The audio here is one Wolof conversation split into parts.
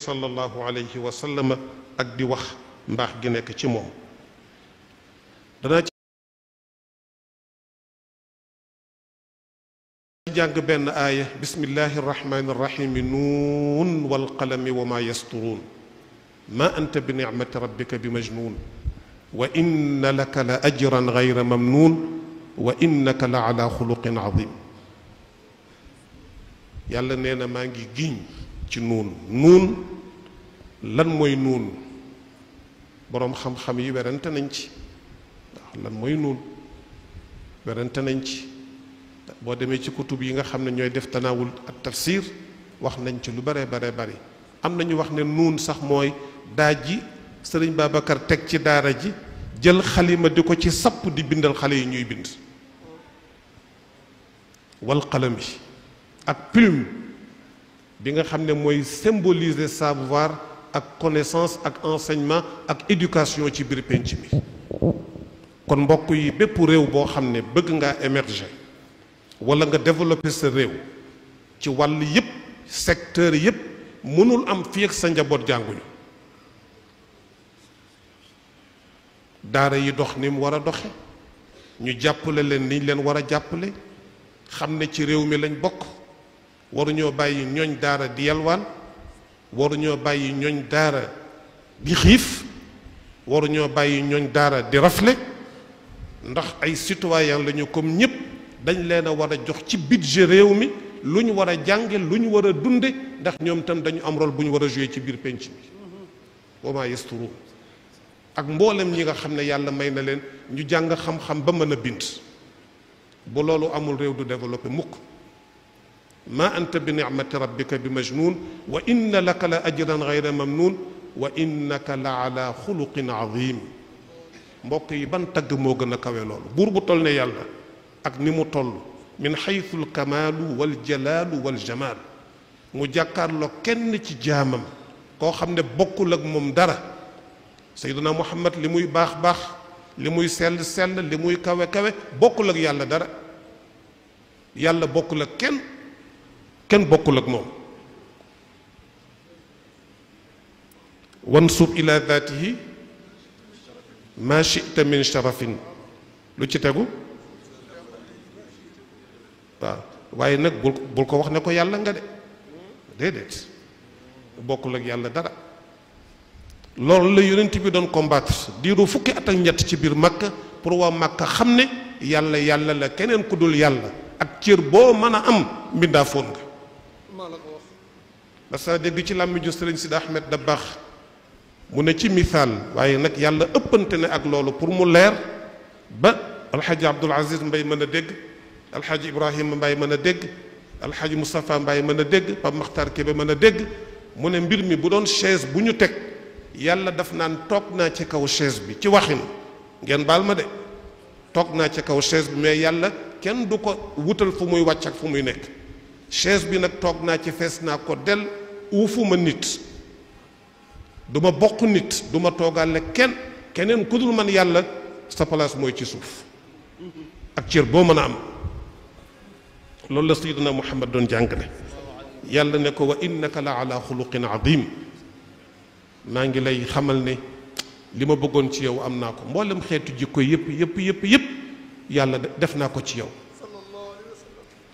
sallallahu alayhi wa sallam ak di wax mbaax gi nekk ci moom danaa ci jàng benn aaya bismillahi irrahmani irrahimi nuun walqalami wa maa yasturuun ma anta bi nicmati rabbika bi majnuun wa inna laka la ajran gayra mamnuun wa innaka la ala xuluqin azim yàlla nee na maa ngi giñ ci nuun nuun lan mooy nuun boroom xam-xam yi werante nañ ci waaw lan mooy nuun werante nañ ci boo demee ci kutub yi nga xam ne ñooy def tanaawul ak tafsir wax nañ ci lu bare bare bari am na ñu wax ne nuun sax mooy daaj ji sëriñ Babacar teg ci daara ji jël xalima di ko ci sapp di bindal xale yi ñuy bind wal qalam bi ak plume bi nga xam ne mooy symboliser savoir ak connaissance ak enseignement ak éducation ci biir penc mi kon mbokk yi bépp réew boo xam ne bëgg ngaa émerger wala nga développer sa réew ci wàll yépp secteur yépp mënul am fii ak sa njaboot jànguñu daara yi dox ni mu war a doxe ñu jàppale leen niñ leen war a jàppale xam ne ci réew mi lañ bokk waruñoo bàyyi ñooñ daara di yalwaan waruñoo bàyyi ñooñ daara di xiif waruñoo bàyyi ñooñ daara di rafle ndax ay citoyen lañu comme ñépp dañ leen a war a jox ci budget réew mi lu ñu war a jànge lu ñu war a dunde ndax ñoom tam dañu am rôle bu ñu war a jouer ci biir penc bi wa maa yasturu ak mboolem ñi nga xam ne yàlla may na leen ñu jàng xam-xam ba mën a bind bu loolu amul réew du développé mukk ma anta bi nicmati rabbika bi majnun wa inna laka la ajran gayra mamnun wa innaka la ala xuluqin azim mbokk yi ban tagg moo gën a kawe loolu buur bu toll ne yàlla ak ni mu toll min xaytu alkamaalu waljalaalu waljamal mu jàkkaarloo kenn ci jaamam koo xam ne bokkul ak moom dara sayduna muhammad li muy baax baax li muy sell sell li muy kawe kawe bokkul ak yàlla dara yàlla bokkul ak kenn bokkul ak moom wansub ila daatihi ma chita min sharafin lu ci tegu waaw waaye nag bul ko wax ne ko yàlla nga de déedéet bokkul ak yàlla dara loolu la yonent bi doon combattre diiru fukki at ak ñett ci biir Makka pour waa Makka xam ne yàlla yàlla la keneen ku dul yàlla ak cër boo mën a am mbindaa foon nga parce que dégg ci làmmiñu Sëriñ Sidi Ahmed Dabakh mu ne ci misaal waaye nag yàlla ëppante ne ak loolu pour mu leer ba alxaaji Abdul Aziz Mbay mën a dégg alxaaji Ibrahima Mbay mën a dégg alxaaji Moustapha Mbay mën a dégg Pape Makhtar Kébé mën a dégg mu ne mbir mi bu doon chaise bu ñu teg yàlla daf naan toog naa ci kaw chaise bi ci waxin ngeen baal ma de toog naa ci kaw chaise bi mais yàlla kenn du ko wutal fu muy wàcc ak fu muy nekk chaise bi nag toog naa ci fees naa ko del uufuma nit du ma bokk nit du ma toogaale keneen ku dul man yàlla sa place mooy ci suuf ak cër boo mën a am loolu la sayyidina Muhammad doon jàngale yàlla ne ko wa innaka la ala xuluqin azim maa ngi lay xamal ne li ma bëggoon ci yow am naa ko mboolem xeetu jikko yépp yàlla def naa ko ci yow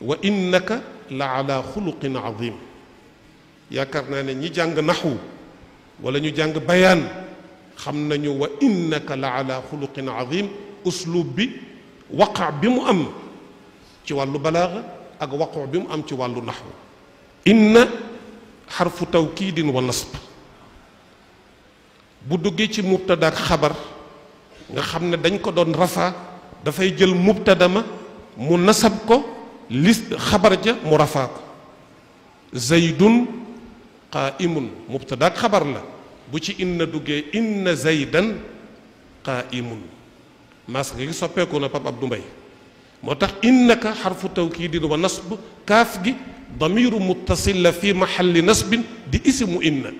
wa innaka la ala xuluqin azim yaakaar naa ne ñi jàng naxwu wala ñu jàng bayaan xam nañu wa innaka la ala xuluqin azim uslub bi waqa bi mu am ci wàllu balaaga ak waqu bi mu am ci wàllu naxwu inna xarfu tawkiidin wa nasb bu duggee ci mubtada ak xabar nga xam ne dañ ko doon rafa dafay jël mubtada ma mu nasab ko list xabar ja mu rafaa ko zaydun qaa'imun mubtada ak xabar la bu ci inna duggee inna zaydan qaa'imun mas nga gi soppeeku na Pape Abdou Mbaye moo tax innaka xarfu tawkiidin wa nasb kaaf gi damiru muttasil la fi mahalli nasbin di ismu inna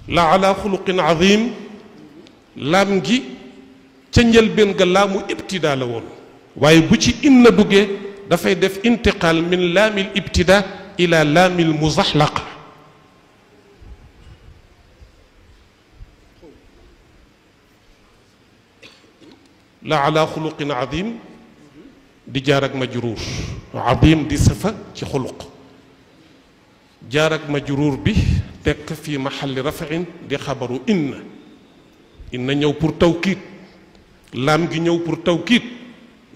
la ala xuluqin azim laam gi ca njëlbéen ga laamu ibtidaa la woon waaye bu ci inna duggee dafay def intiqaal min laamil ibtidaa ila laamil muzaxlaqa la ala xuluqin azim di jaar ak majruur azim di sifa ci xuluq jaar ak majruur bi nekk fi maxalli rafin di xabaru inna ñëw pour tawkiit laam gi ñëw pour tawkiit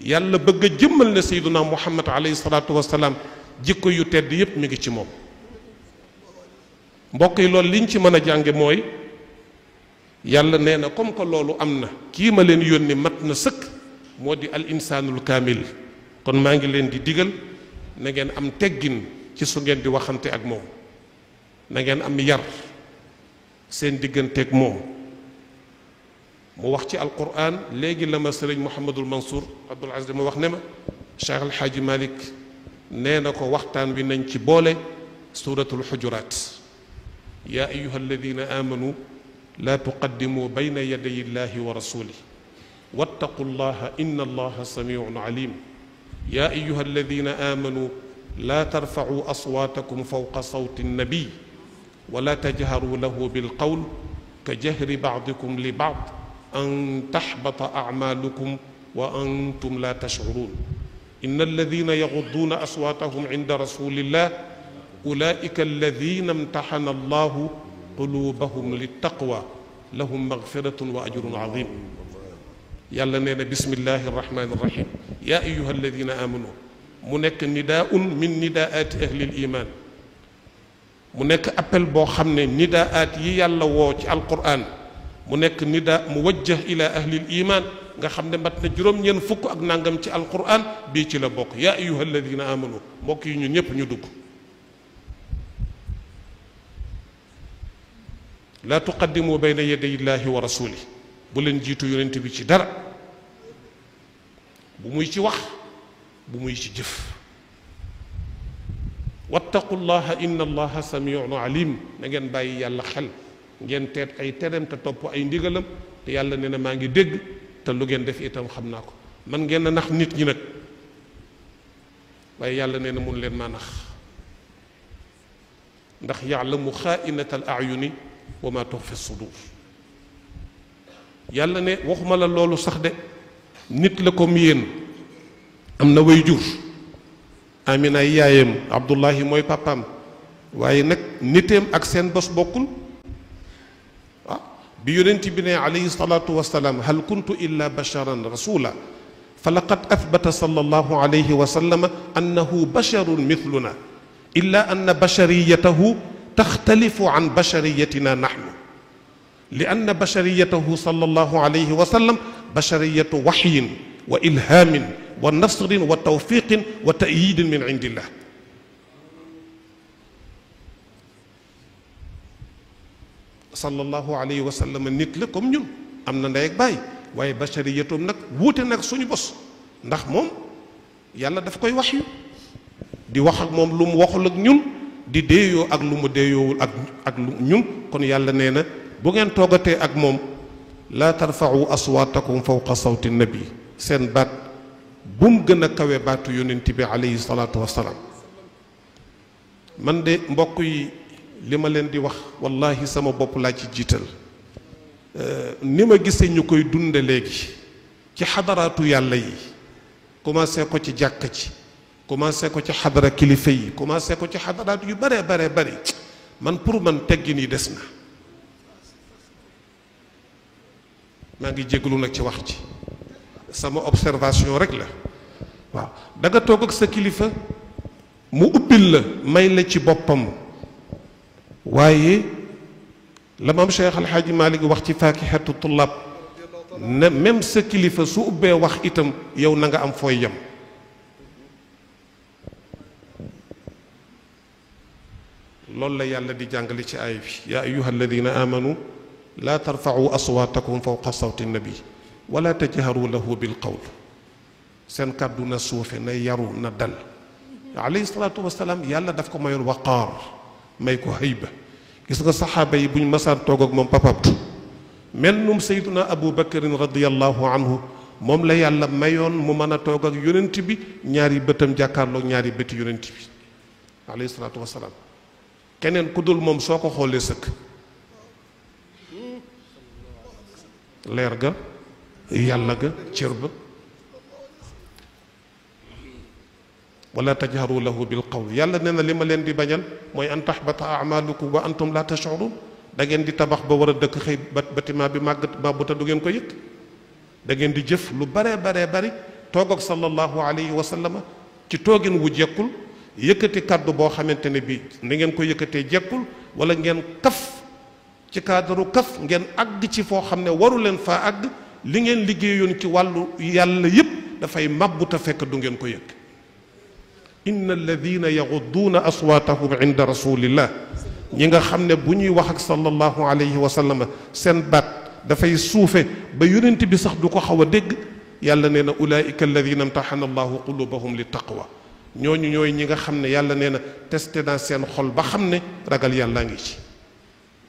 yàlla bëgg a jëmmal ne sayduna muhammad alayhi salaatu wasalaam jikko yu tedd yépp mi ngi ci moom mbokk yi loolu liñ ci mën a jànge mooy yàlla nee na comme que loolu am na kii ma leen yónni mat na sëkk moo di al insaanul kaamil kon maa ngi leen di digal na ngeen am teggin ci su ngeen di waxante ak moom na ngeen am yar seen digganteeg moom mu wax ci alquran léegi la ma sëriñ Mouhamadul Mansour Abdoul Aziz ma wax ne ma Cheikh El Hadji Malick nee na ko waxtaan wi nañ ci boole suratul xujuraat yaa ayuha alladina amanu laa tuqaddimu bayna yaday illahi wa rasulih wattaqu llaha inna allaha samiun alim yaa ayuha alladina amanu laa tarfacuu aswaatakum fawqa sawti nnabiy wala tajharuu lahu bilqawl ka jahri bacdikum li bacd an taxbata acmaalukum wa antum laa tashcuruun inna alladina yagudduuna aswaatahum cinda rasulillah ulaika alladina imtaxana allahu quluubahum littaqwa lahum magfiratun wa ajrun azim yàlla nee na bismillahi irrahmani irrahim yaa ayuha alladina amanu mu nekk nidaaun min nidaati ahli l iman mu nekk appel boo xam ne nidaat yi yàlla woo ci alquran mu nekk nidaa mu wajjah ila ahli l iman nga xam ne mat na juróom-ñeent fukk ak nangam ci alquran bii ci la bokk yaa ayuha alladina amanu mbokk yi ñun ñépp ñu dugg laa tuqaddimu bayna yaday illahi wa rasuli bu leen jiitu yonent bi ci dara bu muy ci wax bu muy ci jëf wattaqullaha inna allaha samiun alim na ngeen bàyyi yàlla xel ngeen teet ay tereem te topp ay ndigalam te yàlla nee na maa ngi dégg te lu ngeen def itam xam naa ko man ngeen a nax nit ñi nag waaye yàlla nee na mun leen maa nax ndax yaalamu xaainata al ayuni wa ma tuxfi sudur yàlla ne waxuma la loolu sax de nit la comme yéen am na way jur amina ay yaayam abdullahi mooy papaam waaye nag niteem ak seen bos bokkul ah bi yonent bi ne alayhi salaatu wasalaam hal kuntu illa basharan rasula fa laqad athbata sallallahu alayhi wa sallam annahu basharun mithluna illa anna bashariyatahu taxtalifu an bashariyatina naxnu li anna bashariyatahu sallallahu alayhi wa sallam bashariyatu waxyin wa ilhaamin wa nasrin wa tawfiqin wa ta'yidin min indillah sallallahu alayhi wa sallam nit la comme ñun am na ndey ak baay waaye bashariyatoom nag wuute nag suñu bos ndax moom yàlla daf koy wax yu di wax ak moom lu mu waxul ak ñun di déeyoo ak lu mu déeyoowul ak lu ñun kon yàlla nee na bu ngeen toogatee ak moom laa tarfa'u aswaatakum fawqa sawti nabi seen baat bu mu gën a kawe baatu yonent bi alayhi salaatu wassalaam man de mbokk yi li ma leen di wax wallahi sama bopp laa ci jiital ni ma gisee ñu koy dunde léegi ci xadaraatu yàlla yi commencé ko ci jàkka ci commencé ko ci xadara kilifa yi commencé ko ci xadaraat yu bare bare bari man pour man teggin yi des na maa ngi jégalu nag ci wax ci sama observation rek la waaw da nga toog ak sa kilifa mu ubbil la may la ci boppam waaye la maam Cheikh Al Hadji Malick wax ci faakihatu tullaab ne même sa kilifa su ubbee wax itam yow na nga am fooy yem loolu la yàlla di jàngale ci aay bi yaa ayuha alladina amanu laa tarfa'u aswaatakum fawqa sawti nabi wala tajharu lahu bil qawl seen kàddu na suufe na yaru na dal alayhi salaatu wasalaam yàlla daf ko mayoon waqaar may ko hayba gis nga saxaaba yi bu ñu masaan toog ak moom papabtu mel num sayduna abu bakarin radiallahu anhu moom la yàlla mayoon mu mën a toog ak yonent bi ñaari bëtam jàkkaarloog ñaari bëti yonent bi alayhi salaatu wasalaam keneen ku dul moom soo ko xoolee sëkk leer ga yàlla ga cër ba wala tajharu lahu bil qawl yàlla nee na li ma leen di bañal mooy an tahbata a'malukum wa antum la tash'urun da ngeen di tabax ba war a dëkk xëy bâtiment bi màggat ba bu ta du ngeen ko yëg da ngeen di jëf lu baree bari toog ak sallallahu alayhi wa sallam ci toogin wu jekkul yëkkati kàddu boo xamante ne bii ni ngeen ko yëkkatee jekkul wala ngeen kaf ci cadre kaf ngeen àgg ci foo xam ne waru leen faa àgg li ngeen liggéeyoon ci wàllu yàlla yépp dafay màbbu te fekk du ngeen ko yëg inna alladina yaxudduuna aswaatahum inda rasulillah ñi nga xam ne bu ñuy wax ak sallallahu alayhi wa sallam seen baat dafay suufe ba yonent bi sax du ko xaw a dégg yàlla nee na ulaika alladina imtaxana allahu qulubahum li taqwa ñooñu ñooy ñi nga xam ne yàlla nee na testé naa seen xol ba xam ne ragal yàllaa ngi ci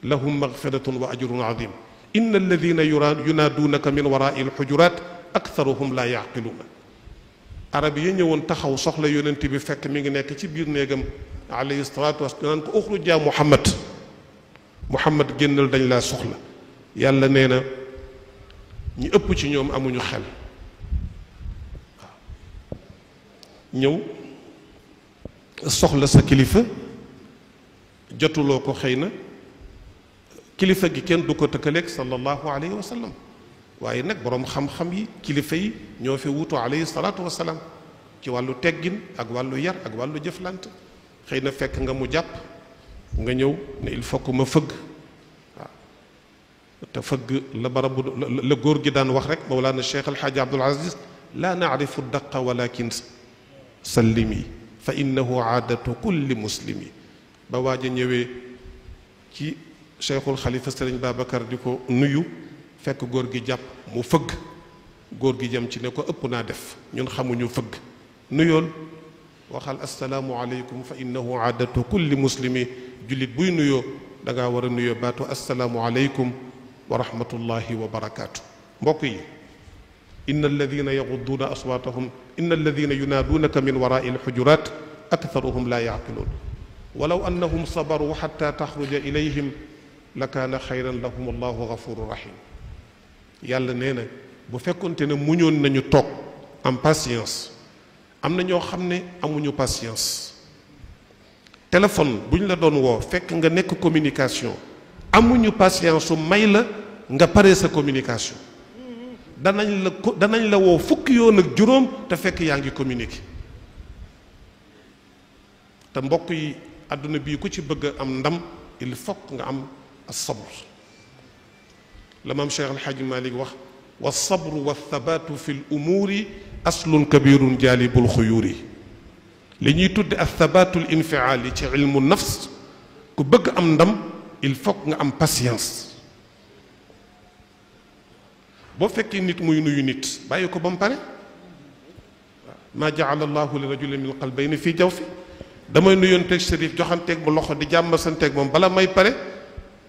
lahum magfiratun wa ajrun azim inna alladina yunaaduunaka min warai alxujurat aktharuhum la yaqiluuna arab yi ñëwoon taxaw soxla yonent bi fekk mi ngi nekk ci biir néegam alayhi salaatu wasalaam naan ko uxruj yaa muhammad génnal dañ laa soxla yàlla nee na ñi ëpp ci ñoom amuñu xel ñëw soxla sa kilifa jotuloo ko xëy na kilifa gi kenn du ko tëkkaleeg sallallahu alayhi wa sallam waaye nag boroom xam-xam yi kilifa yi ñoo fi wutu alayhi salaatu wasalaam ci wàllu teggin ak wàllu yar ak wàllu jëflante xëy na fekk nga mu jàpp nga ñëw ne il faut que ma fëgg waaw te fëgg la barabu la góor gi daan wax rek Mawlana Cheikh El Hadj Abdoul Aziz laa naarifu daqa walakin sallimi fa innahu aadatu kulli muslimi ba waaj a ñëwee ci Cheikhul Xalifa Sëriñ Babacar di ko nuyu fekk góor gi jàpp mu fëgg góor gi jëm ci ne ko ëpp naa def ñun xamuñu fëgg nuyool waxal assalaamu aleykum fa innahu aadatu kulli muslimi jullit buy nuyoo da ngaa war a nuyoo baatu assalaamu aleykum wa rahmatullahi wa barakaatu. mbokk yi inna alladina yaxudduuna aswaatahum inna alladina yunaaduunaka min waraai alxujurat aktharuhum la yaqiluun walaw annahum sabaru xatta taxruja ilayhim la kaana xayran lahum allahu gafuru rahim yàlla nee na bu fekkonte ne muñoon nañu toog am patience am na ñoo xam ne amuñu patience téléphone bu ñu la doon woo fekk nga nekk communication amuñu patience su may la nga pare sa communication danañ la woo fukki yoon ak juróom te fekk yaa ngi communiquer te mbokk yi àdduna bii ku ci bëgg am ndam il faut nga am as-sabr la maam Cheikh El Hadj Malick wax wa sabru wa thabaatu fi l umuuri aslun kabirun jaalibul xuyuuri li ñuy tudde ak thabaatul infiaali ci ilmu nafs ku bëgg am ndam il faut nga am patience boo fekkee nit muy nuyu nit bàyyi ko ba mu pare maa jaala allahu li rajulin min qalbayni fii jawfi damay nuyoonteeg Chérif joxanteeg ma loxo di jàmm santeeg moom bala may pare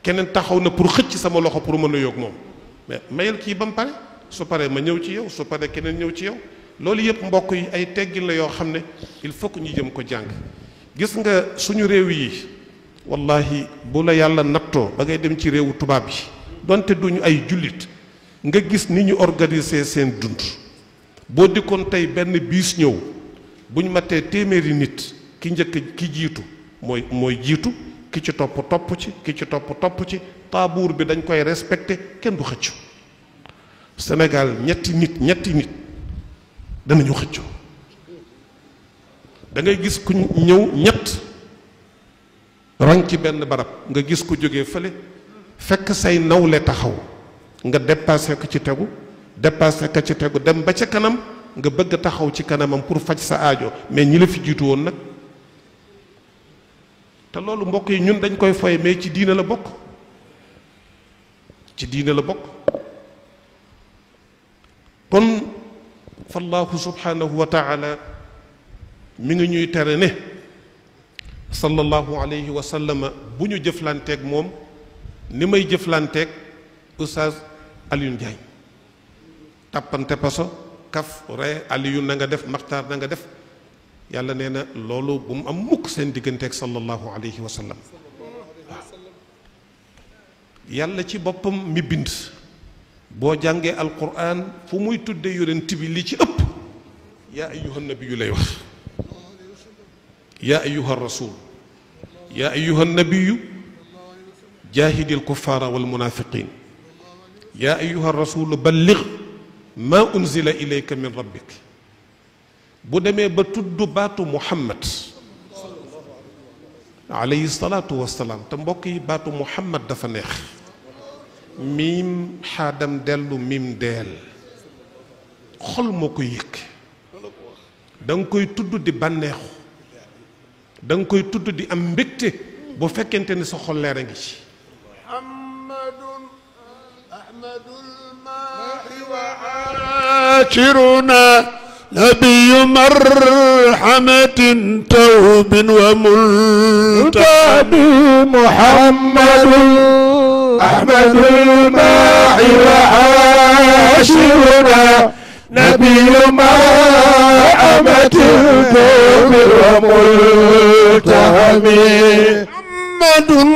keneen taxaw na pour xëcc sama loxo pour ma nuyoog moom mais mayal kii ba mu pare su paree ma ñëw ci yow su paree keneen ñëw ci yow loolu yëpp mbokk yi ay teggin la yoo xam ne il faut que ñu jëm ko jàng gis nga suñu réew yi wallahi bu la yàlla nattoo ba ngay dem ci réewu tubaab yi donte duñu ay jullit nga gis ni ñu organiser seen dund boo dikkoon tey benn biis ñëw buñ matee téeméeri nit ki njëkk ki jiitu mooy jiitu ki ci topp ci ki ci topp ci taabuur bi dañ koy respecté kenn du xëccu Sénégal ñetti nit danañu xëccu da ngay gis ku ñëw ñett rang ci benn barab nga gis ku jógee fële fekk say nawle taxaw nga dépassé ko ci tegu dem ba ca kanam nga bëgg taxaw ci kanamam pour faj sa aajo mais ñi la fi jiitu woon nag te loolu mbokk yi ñun dañ koy foye mais ci diine la bokk kon fallahu subhanahu wa taala mi ngi ñuy tere ne sallallahu alayhi wa sallam bu ñu jëflanteeg moom ni may jëflanteeg oustaz Alioune Ndiaye tàppante paso kaf ree Alioune na nga def Maxtaar na nga def yàlla nee na loolu bu mu am mukk seen digganteeg sallallahu alayhi wa sallam waaw yàlla ci boppam mi bind boo jàngee alquran fu muy tudde yonent bi li ci ëpp yaa ayyuha nabiyu lay wax yaa ayyuha rasul yaa ayyuha nabiyu jaahidil kuffaara wal munaafiqiin yaa ayyuha rasul balligh maa unzila ilayka min rabbik bu demee ba tudd baatu muhammad alayhi salaatu wassalaam te mbokk yi baatu muhammad dafa neex miim xaadam dellu miim deel xol moo koy yëg da nga koy tudd di bànneexu da nga koy tudd di am mbégte bu fekkente ni sa xol leer a ngi ci muhammadun ahmadul maahi wa aashiruna nabiyu marhamatin tawbin wa multabi muhammadun ahmadul maahi wa aashiruna nabiyu marhamatin tawbin wa multabi muhammadun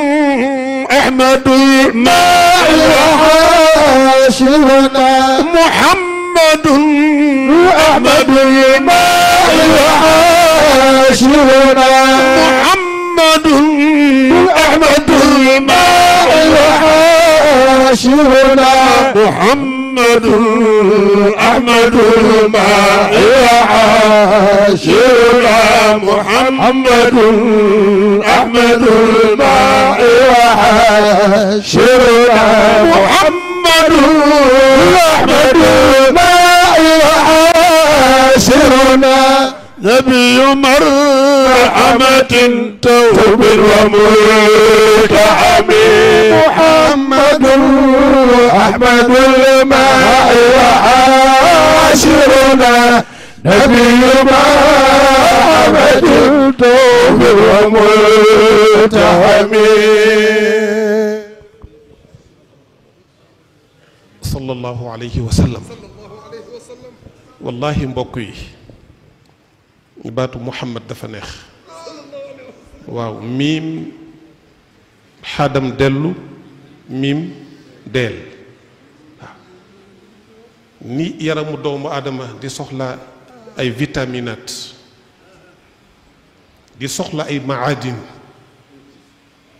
ahmadul maahi wa aashiruna muhammadun ahmadul maahi wa aashiruna muhammadun ahmadul maahi wa aashiruna muhammadun ahmadul maahi wa aashiruna muhammadun ahmadul maahi wa aashiruna muhammadun ahmadul maahi wa aashiruna نبي مرحمة توب وملتحم محمد أحمد الماء وعاشرنا نبي مرحمة توب وملتحم صلى الله عليه وسلم والله mbokk yi baatu muhammad dafa neex waaw miim xaadam dellu miim deel waaw ni yaramu doomu aadama di soxla ay vitaminat di soxla ay maadin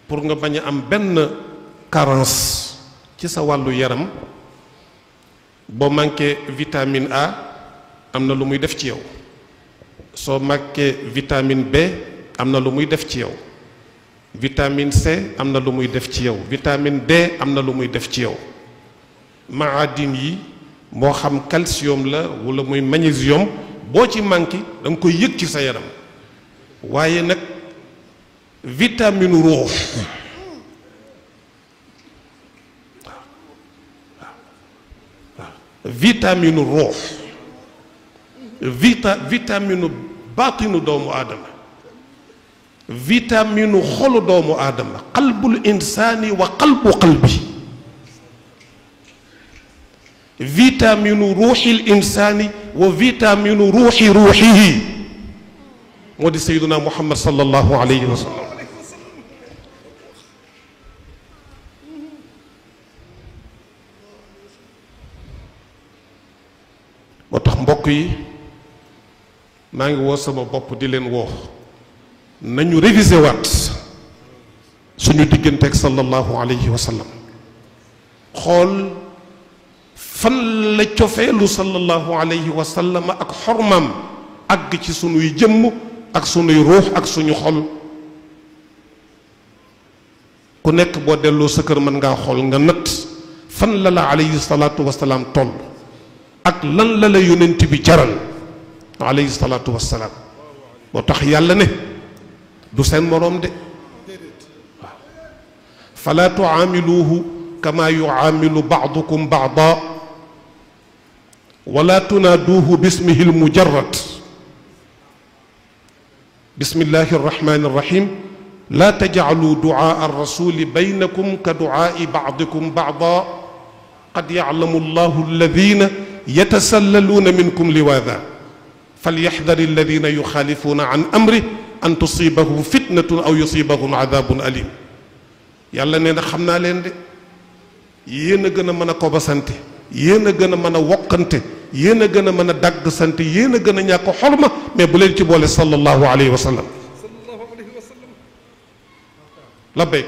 pour nga bañ a am benn carence ci sa wàllu yaram boo manqué vitamine A am na lu muy def ci yow soo manqué vitamine B am na lu muy def ci yow vitamine C am na lu muy def ci yow vitamine D am na lu muy def ci yow maadin yi moo xam calcium la wala muy magnésium boo ci manqué da nga koy yëg ci sa yaram waaye nag vitamine ruux vitamine ruux vitamine baatinu doomu aadama vitamine xolu doomu aadama qalbul insaani wa qalbu qalbi vitamine ruuxil insaani wa vitamine ruuxi ruuxihi moo di sayyiduna muhammad sallallahu alayhi wa sallam moo tax mbokk yi maa ngi woo sama bopp di leen woo nañu réviser waat suñu digganteeg sallallahu alayhi wa sallam xool fan la cofeelu sallallahu alayhi wa sallam ak xormaam àgg ci sunuy jëmm ak sunuy ruux ak suñu xol ku nekk boo delloo sa kër mën ngaa xool nga natt fan la la alayhi salaatu wa salaam toll ak lan la la yonent bi jaral alayhi salaatu wassalaam moo tax yàlla ne du seen moroom de waaw falaa tuaamiluuhu kama yuaamilu baadukum baada wala tunaaduuhu bismihi almujarrad bismillahi arrahmani arrahim laa tajcaluu ducaa arrasuli baynakum ka ducaai bacdikum bacda qad yaclamu allahu alladina yatasallaluuna minkum liwaada falyaxdari alladina yuxaalifuuna an amri an tusibahum fitnatun aw yusibahum adabun alim yàlla nee na xam naa leen de yéen a gën a mën a ko basante yéen a gën a mën a woqante yéen a gën a mën a dagg sant yéen a gën a ñàkk xorma mais bu leen ci boole sallallahu alayhi wa sallam labbayk